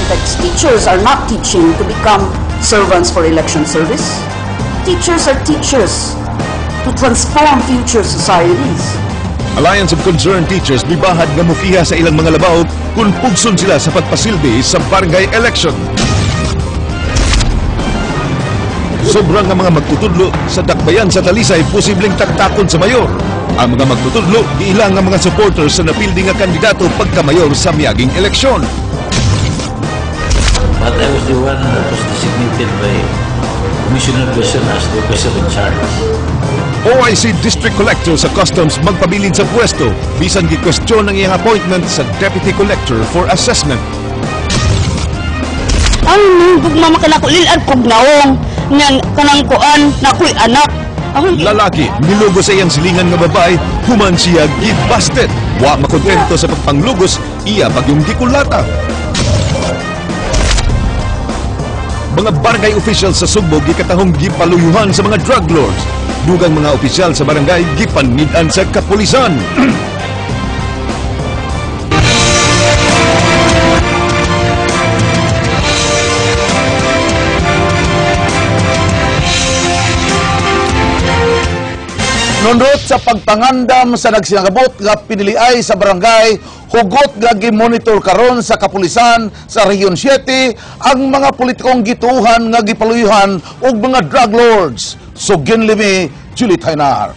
context, teachers are not teaching to become servants for election service. Teachers are teachers to transform future societies. Alliance of Concerned Teachers mibahad nga mukiha sa ilang mga labaw kung pugson sila sa pagpasilbi sa barangay election. Sobrang nga mga magtutudlo sa Dakbayan sa Talisay posibleng taktakon sa mayor. Ang mga magtutudlo giilang nga mga supporters sa napildi nga kandidato pagka-mayor sa miaging eleksyon. But I was the one that was designated by Commissioner Quezon as the officer in charge. OIC District Collector sa Customs magpabilin sa pwesto bisan gi-question ang iyang appointment sa Deputy Collector for Assessment. Ang gugma makinako lilan kog naong nga kanang kuan na ako'y anak. Ako Lalaki nilugo sa iyang silingan nga babae human siya gibasted. Wa makontento sa pagpanglugos, iya bagyong gikulata. Mga barangay officials sa Sugbo gikatahong gipaluyuhan sa mga drug lords. Dugang mga opisyal sa barangay gipanid-an sa kapulisan. Nunot sa pagpangandam sa nagsinagabot nga piniliay sa barangay, hugot nga gimonitor karon sa kapulisan sa Region 7 ang mga politikong gituhan nga gipaluyuhan og mga drug lords. Sugin limi, Julie Taynar.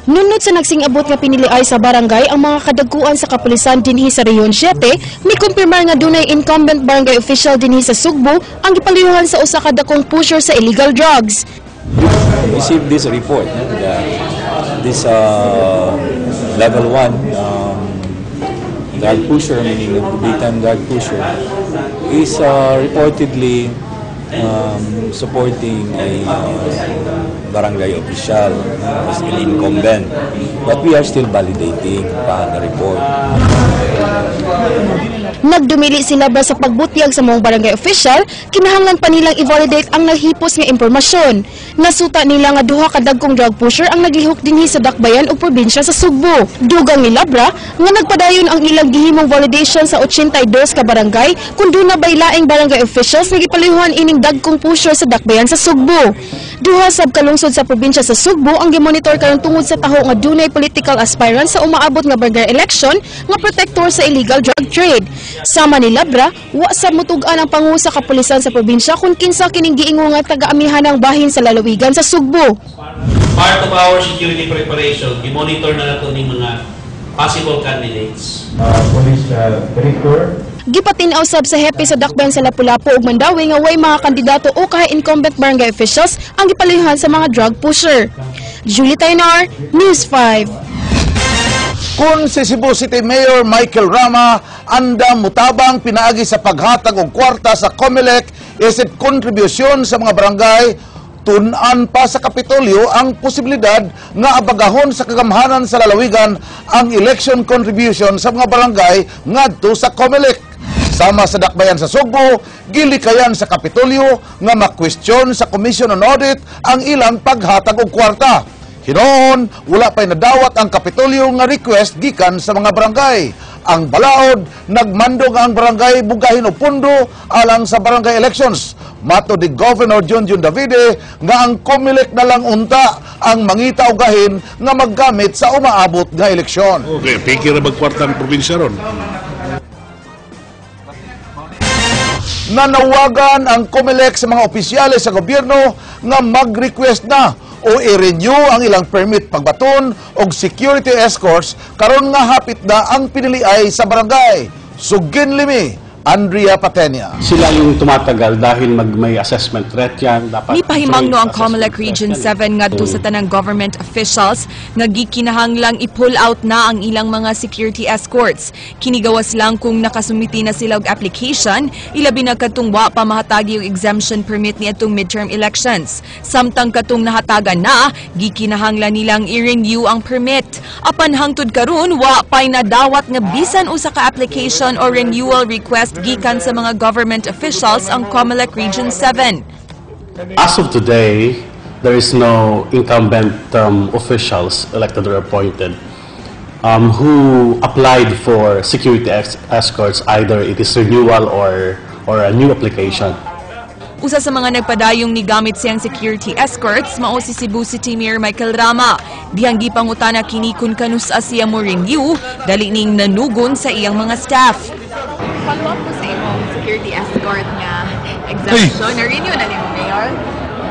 Nunod sa nagsingabot nga piniliay sa barangay ang mga kadagkuan sa kapulisan dinhi sa Region 7, mikumpirmar nga dunay incumbent barangay official dinhi sa Sugbo ang gipaluyuhan sa usa ka dakong pusher sa illegal drugs. We received this report, no, that this level 1 drug pusher, meaning the daytime drug pusher, is reportedly supporting a barangay official as an incumbent. But we are still validating pa the report. Nagdumili sila ba sa pagbutyag sa mga barangay official, kinahanglan pa nilang i-validate ang nahipos nga impormasyon. Nasuta nila nga duha ka dagkong drug pusher ang naglihok dinhi sa Dakbayan ug probinsya sa Sugbo. Dugang ni Labra nga nagpadayon ang ilang gihimong validation sa 82 ka barangay kung duna bay laing barangay officials nga gipaluyuhan ining dagkong pusher sa Dakbayan sa Sugbo. Duha sab kalungsod sa probinsya sa Sugbo ang gimonitor karon tungod sa taho nga dunay political aspirant sa umaabot nga barangay election nga protector sa illegal drug trade. Sama ni Labra, wa sab mutug-an ang pangu sa kapulisan sa probinsya kung kinsa kining giingon nga taga-amihanang bahin sa lalawigan sa Sugbo. Part of our security preparation, i-monitor na nato ning mga possible candidates. Police director. Gipatin-aw sab sa hepe sa Dakbayan sa Lapu-Lapu ug Mandaue nga way mga kandidato o kahay incumbent barangay officials ang gipaluyuhan sa mga drug pusher. Julie Taynar, News 5. Kung si Cebu City Mayor Michael Rama andam mutabang pinaagi sa paghatag og kwarta sa COMELEC isip kontribusyon sa mga barangay, tun-an pa sa Kapitolyo ang posibilidad nga abagahon sa kagamhanan sa lalawigan ang election contribution sa mga barangay ngadto sa COMELEC. Sama sa Dakbayan sa Sugbo, gilikayan sa Kapitolyo nga makwestiyon sa Commission on Audit ang ilang paghatag og kwarta. Hinoon, wala pa'y nadawat ang Kapitolyo nga request gikan sa mga barangay. Ang balaod, nagmando nga ang barangay bugahin og pundo alang sa barangay elections. Mato di Governor John John Davide nga ang COMELEC na lang unta ang mangita og gahin nga maggamit sa umaabot nga eleksyon. Okay, pikir na magkwarta ang probinsya ron. Nanawagan ang COMELEC sa mga opisyales sa gobyerno nga mag-request na o i-renew ang ilang permit pagbaton og security escorts karon nga hapit na ang piniliay sa barangay. Sugin limi, Andrea Patenia. Sila yung tumatagal dahil may assessment threat yan. Dapat Nipahimangno ang joint COMELEC assessment Region threat yan. 7 ngadto sa tanang government officials nga gikinahanglang i-pull out na ang ilang mga security escorts. Kinigawas lang kung nakasumiti na sila og application, ilabi na katong wa pa mahatagi og exemption permit niadtong midterm elections. Samtang katong nahatagan na, gikinahanglan nilang i-renew ang permit. Apan hangtod karon wa pay nadawat nga bisan usa ka application or renewal request gikan sa mga government officials ang COMELEC Region 7. As of today, there is no incumbent officials elected or appointed Who applied for security escorts, either it is renewal or a new application. Usa sa mga nagpadayong ni gamit siyang security escorts mao si Cebu City Mayor Michael Rama. Dihang gipangutana kini kun kanus-a siya mo renew, dali ning nanugon sa iyang mga staff. Follow up ko sa imong security escort nga exemption. Na-renew na nimo, Mayor?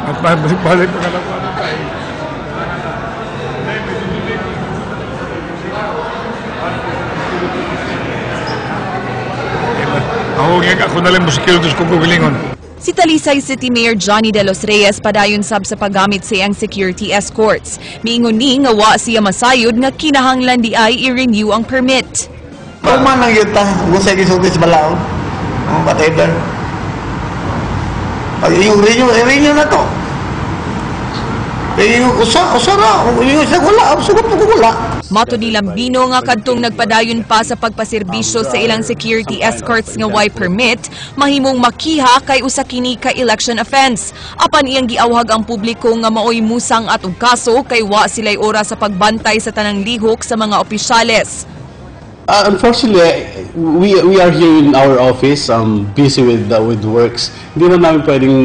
At balik-balik pa ka lang tayo. Ako nga ako na lang mo security kung gugilingon. Si Talisay City Mayor Johnny De Los Reyes padayon sab sa paggamit sa iyang security escorts. Miingon ni nga wa siya masayod nga kinahanglan di ay i-renew ang permit. Tuman lang yun ta. Kung sa gisulti sa balaod. Whatever. Pag yung renew, renew na to. Yung usa ra, yung isa wala, sugot mo wala. Mato ni Lambino nga kadtong nagpadayon pa sa pagpaserbisyo sa ilang security escorts nga way permit, mahimong makiha kay usa kini ka election offense. Apan iyang giawhag ang publiko nga maoy musang at og kaso kay wa sila'y oras sa pagbantay sa tanang lihok sa mga opisyales. Unfortunately, we are here in our office, busy with works. Hindi na namin pwedeng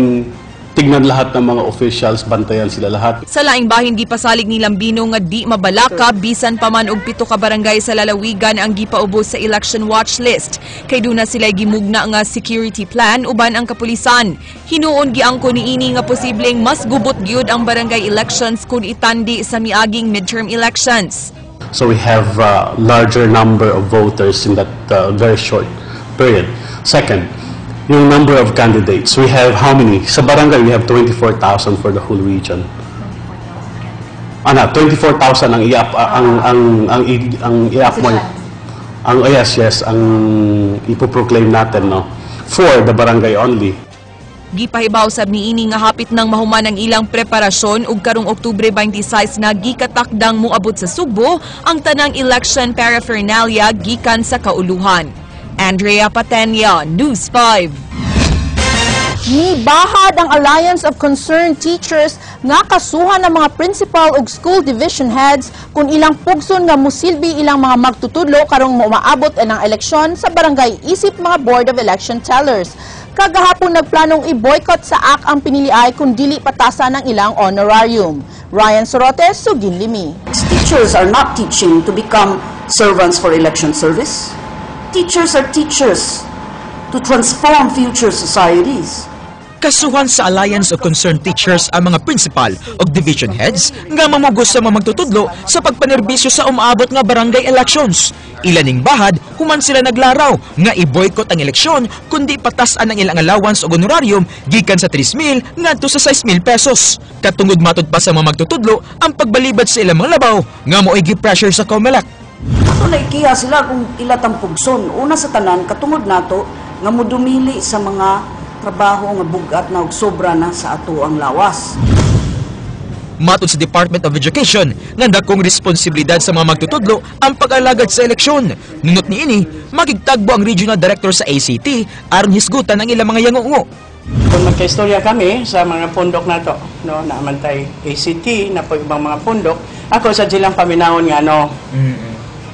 tignan lahat ng mga officials, bantayan sila lahat. Sa laing bahin gipasalig ni Lambino nga di mabalaka bisan pa man og 7 ka barangay sa lalawigan ang gipaubos sa election watch list. Kay duna sila gimugna nga security plan uban ang kapulisan. Hinuon giangko niini nga posibleng mas gubot gyud ang barangay elections kun itandi sa miaging midterm elections. So we have a larger number of voters in that very short period. Second, yung number of candidates, we have how many? Sa barangay, we have 24,000 for the whole region. Ano, 24,000 ang i-up ang i-appoint. Ang yes, ang ipoproclaim natin, no, for the barangay only. Gipahibaw sab niini nga hapit nang mahuman ang ilang preparasyon ug karong Oktubre 26 na gikatakdang moabot sa Sugbo ang tanang election paraphernalia gikan sa kauluhan. Andrea Patenia, News 5. Nibahad ang Alliance of Concerned Teachers nga kasuhan ng mga principal ug school division heads kung ilang pugson nga musilbi ilang mga magtutudlo karong umaabot ang eleksyon sa barangay isip mga Board of Election Tellers. Kagahapon nagplanong i-boycott sa AC ang piniliay kung dili patasan ang ilang honorarium. Ryan Sorote, Sugin Limi. Teachers are not teaching to become servants for election service. Teachers are teachers to transform future societies. Kasuhan sa Alliance of Concerned Teachers ang mga principal o division heads nga mamugos sa mga magtutudlo sa pagpanerbisyo sa umaabot nga barangay elections. Ilaning bahad, human sila naglaraw nga i-boycott ang eleksyon kundi patas-an ang ilang allowance o honorarium gikan sa 3,000 ngadto sa 6,000 pesos. Katungod matud pa sa mga magtutudlo ang pagbalibad sa ilang mga labaw nga mo'y gi-pressure sa COMELEC. Ato naikiha sila kung ilatang pugson. Una sa tanan, katungod nato nga mudumili sa mga trabaho nga bugat na og sobra na sa ato ang lawas. Matod sa Department of Education, nga dakong responsibilidad sa mga magtutudlo ang pag-alagad sa eleksyon. Nunot niini, makigtagbo ang Regional Director sa ACT aron hisgutan ang ilang mga yangungo. Kung magkaistorya kami sa mga pundok nato, no, naamantay ACT, na po ibang mga pundok, ako sa silang paminawon nga ano.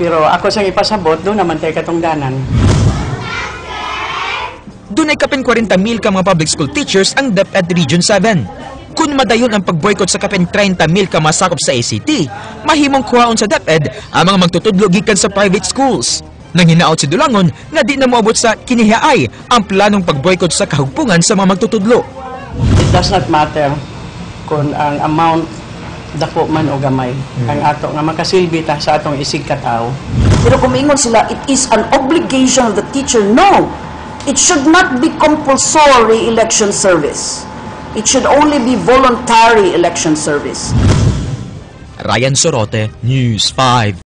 Pero ako sang ipasabot, doon naman tayo katungdanan. Dunay kapin 40,000 ka mga public school teachers ang DepEd Region 7. Kung madayon ang pag-boycott sa kapin 30,000 ka masakop sa ACT, mahimong kuhaon sa DepEd ang mga magtutudlo gikan sa private schools. Nang hinaot si Dulangon nga di na moabot sa kinihaay ang planong pag-boycott sa kahugpungan sa mga magtutudlo. It does not matter kung ang amount dako man o gamay. Ang ato nga makasilbi ta sa atong isig katao. Pero kung miingon sila, it is an obligation of the teacher. No! It should not be compulsory election service. It should only be voluntary election service. Ryan Sorote, News 5.